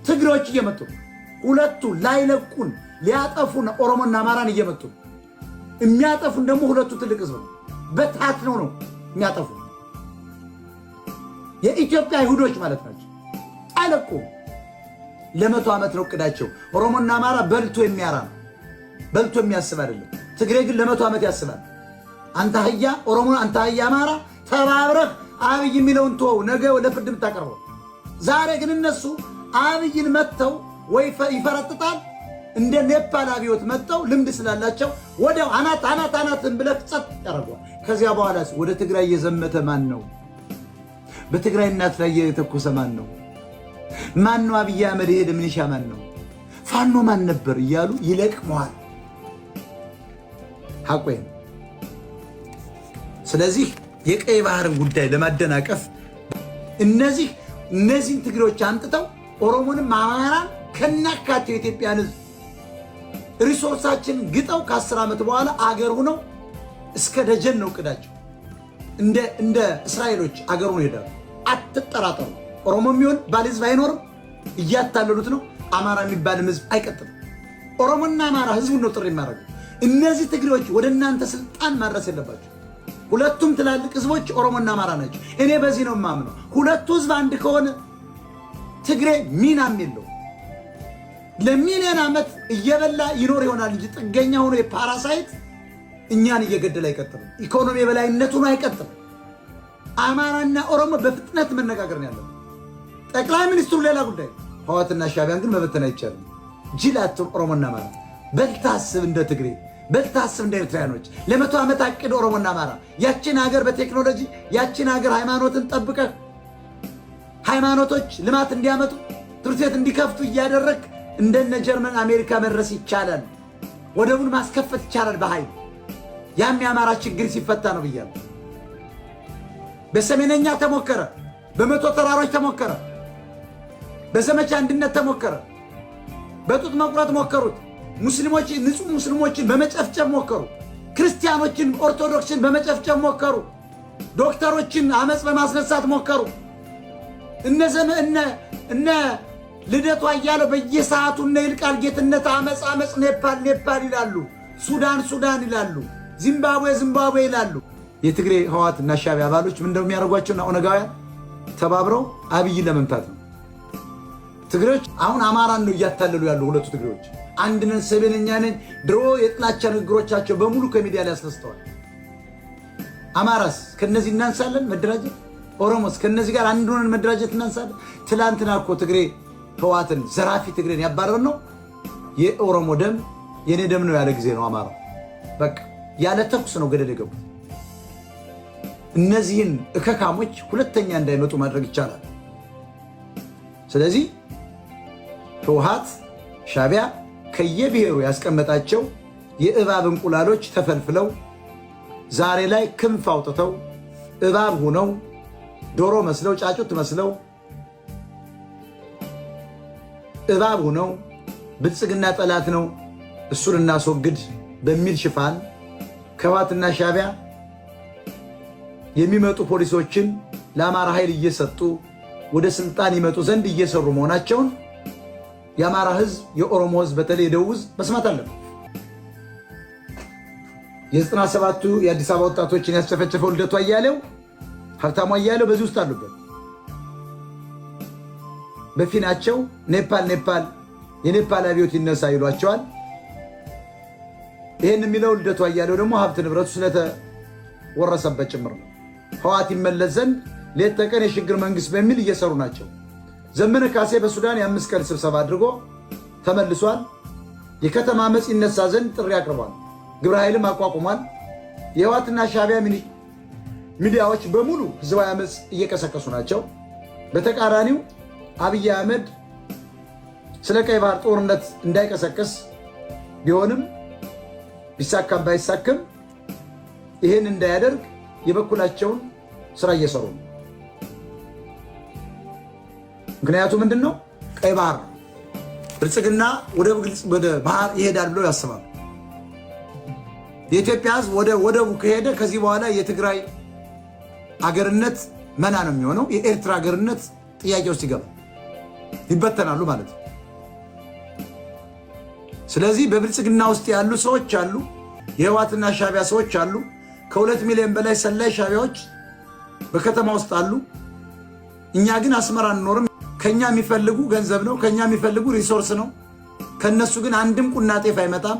ትግሬዎች እየመጡ ነው። ሁለቱ ላይለቁን ሊያጠፉን ኦሮሞና አማራን እየመጡ ነው። የሚያጠፉን ደግሞ ሁለቱ ትልቅ ህዝብ ነው። በታትነው ነው የሚያጠፉ። የኢትዮጵያ አይሁዶች ማለት ናቸው። አይለቁም። ለ100 ዓመት ነው እቅዳቸው። ኦሮሞና አማራ በልቶ የሚያራ ነው፣ በልቶ የሚያስብ አይደለም። ትግሬ ግን ለ100 ዓመት ያስባል። አንተ አህያ ኦሮሞ፣ አንተ አህያ አማራ ተባብረህ አብይ የሚለውን ተወው፣ ነገ ለፍርድ የምታቀርበው። ዛሬ ግን እነሱ አብይን መጥተው ወይ ይፈረጥጣል፣ እንደ ኔፓል አብዮት መጥተው ልምድ ስላላቸው ወዲያው አናት አናት አናትን ብለህ ጸጥ ያደርገዋል። ከዚያ በኋላ ወደ ትግራይ የዘመተ ማን ነው? በትግራይ እናት ላይ የተኮሰ ማን ነው? ማን ነው? አብይ አህመድ የሄደ ሚሊሻ ማን ነው? ፋኖ ማን ነበር? እያሉ ይለቅመዋል። ሐቆ። ስለዚህ የቀይ ባህርን ጉዳይ ለማደናቀፍ እነዚህን ትግሬዎች አምጥተው ኦሮሞንም አማራን ከናካቴው የኢትዮጵያን ሕዝብ resource ኣችን ግጠው ከ10 ዓመት በኋላ አገር ሁነው እስከ ደጀን ነው እቅዳቸው። እንደ እስራኤሎች አገር ሆነው ይሄዳሉ። አትጠራጠሩ። ኦሮሞ የሚሆን ባል ህዝብ አይኖርም። እያታለሉት ነው። አማራ የሚባልም ህዝብ አይቀጥልም። ኦሮሞና አማራ ህዝቡን ነው ጥሪ የማደርገው። እነዚህ ትግሬዎች ወደ እናንተ ስልጣን ማድረስ የለባቸው። ሁለቱም ትላልቅ ህዝቦች ኦሮሞና አማራ ናቸው። እኔ በዚህ ነው የማምነው። ሁለቱ ህዝብ አንድ ከሆነ ትግሬ ሚናም የለው። ለሚሊዮን ዓመት እየበላ ይኖር ይሆናል እንጂ ጥገኛ ሆኖ የ parasite እኛን እየገደለ አይቀጥልም። ኢኮኖሚ የበላይነቱ ሆኖ አይቀጥልም። አማራና ኦሮሞ በፍጥነት መነጋገር ነው ያለበት። ጠቅላይ ሚኒስትሩ ሌላ ጉዳይ፣ ህወሓትና ሻዕቢያን ግን መበተን አይቻልም። ጅል አትሁን ኦሮሞና አማራ። በልታስብ እንደ ትግሬ፣ በልታስብ እንደ ኤርትራያኖች። ለ100 ዓመት አቅድ ኦሮሞና አማራ። ያችን ሀገር በቴክኖሎጂ፣ ያችን ሀገር ሃይማኖትን ጠብቀህ፣ ሃይማኖቶች ልማት እንዲያመጡ፣ ትምህርት ቤት እንዲከፍቱ እያደረግ እንደነ ጀርመን አሜሪካ መድረስ ይቻላል። ወደቡን ማስከፈት ይቻላል በኃይል። ያም የአማራ ችግር ሲፈታ ነው ብያለሁ። በሰሜነኛ ተሞከረ፣ በመቶ ተራሮች ተሞከረ፣ በዘመቻ አንድነት ተሞከረ፣ በጡት መቁረጥ ሞከሩት። ሙስሊሞች ንጹህ ሙስሊሞችን በመጨፍጨፍ ሞከሩ። ክርስቲያኖችን ኦርቶዶክስን በመጨፍጨፍ ሞከሩ። ዶክተሮችን አመፅ በማስነሳት ሞከሩ። እነ ዘመ እነ እነ ልደቱ አያሌው በየሰዓቱ እነ ይልቃል ጌትነት አመፅ አመፅ፣ ኔፓል ኔፓል ይላሉ። ሱዳን ሱዳን ይላሉ። ዚምባብዌ ዚምባብዌ ይላሉ። የትግሬ ህወሓት እና ሻዕቢያ አባሎች ምን እንደሚያደርጓቸውና ኦነጋውያን ተባብረው አብይን ለመምታት ነው። ትግሬዎች አሁን አማራን ነው እያታለሉ ያሉ። ሁለቱ ትግሬዎች አንድ ነን፣ ሰሜነኛ ነን። ድሮ የጥላቻ ንግግሮቻቸው በሙሉ ከሚዲያ ላይ ያስነስተዋል። አማራስ ከነዚህ እናንሳለን መደራጀት፣ ኦሮሞስ ከነዚህ ጋር አንድ ሆነን መደራጀት እናንሳለን። ትላንትና እኮ ትግሬ ህወሓትን ዘራፊ ትግሬን ያባረር ነው የኦሮሞ ደም የኔ ደም ነው ያለ ጊዜ ነው። አማራው በቃ ያለ ተኩስ ነው ገደል የገቡት። እነዚህን እከካሞች ሁለተኛ እንዳይመጡ ማድረግ ይቻላል። ስለዚህ ህወሓት ሻዕቢያ ከየብሔሩ ያስቀመጣቸው የእባብ እንቁላሎች ተፈልፍለው ዛሬ ላይ ክንፍ አውጥተው እባብ ሆነው፣ ዶሮ መስለው፣ ጫጩት መስለው እባብ ሆነው ብልጽግና ጠላት ነው እሱን እናስወግድ በሚል ሽፋን ከህወሓትና ሻዕቢያ የሚመጡ ፖሊሶችን ለአማራ ኃይል እየሰጡ ወደ ስልጣን ይመጡ ዘንድ እየሰሩ መሆናቸውን የአማራ ህዝብ፣ የኦሮሞ ህዝብ፣ በተለይ የደቡብ ህዝብ መስማት አለበት። የ97ቱ የአዲስ አበባ ወጣቶችን ያስጨፈጨፈው ልደቱ አያሌው፣ ሀብታሙ አያሌው በዚህ ውስጥ አሉበት። በፊናቸው ኔፓል ኔፓል፣ የኔፓል አብዮት ይነሳ ይሏቸዋል። ይህን የሚለው ልደቱ አያሌው ደግሞ ሀብት ንብረቱ ስለተወረሰበት ጭምር ነው። ህወሓት ይመለስ ዘንድ ሌት ተቀን የሽግግር መንግስት በሚል እየሰሩ ናቸው። ዘመነ ካሴ በሱዳን የ5 ቀን ስብሰባ አድርጎ ተመልሷል። የከተማ አመፅ ይነሳ ዘንድ ጥሪ አቅርቧል። ግብረ ኃይልም አቋቁሟል። የህወሓትና ሻዕቢያ ሚዲያዎች በሙሉ ህዝባዊ አመፅ እየቀሰቀሱ ናቸው። በተቃራኒው አብይ አህመድ ስለ ቀይ ባህር ጦርነት እንዳይቀሰቅስ ቢሆንም፣ ቢሳካም ባይሳክም ይህን እንዳያደርግ የበኩላቸውን ስራ እየሰሩ ነው። ምክንያቱ ምንድን ነው? ቀይ ባህር ብልጽግና ወደ ግልጽ ወደ ባህር ይሄዳል ብለው ያስባሉ። የኢትዮጵያ ሕዝብ ወደ ወደቡ ከሄደ ከዚህ በኋላ የትግራይ አገርነት መና ነው የሚሆነው። የኤርትራ አገርነት ጥያቄ ውስጥ ይገባል። ይበተናሉ ማለት ነው። ስለዚህ በብልጽግና ውስጥ ያሉ ሰዎች አሉ፣ የህወሓትና ሻቢያ ሰዎች አሉ። ከ2 ሚሊዮን በላይ ሰላይ ሻቢያዎች በከተማ ውስጥ አሉ። እኛ ግን አስመራ አንኖርም። ከኛ የሚፈልጉ ገንዘብ ነው፣ ከኛ የሚፈልጉ resource ነው። ከነሱ ግን አንድም ቁና ጤፍ አይመጣም።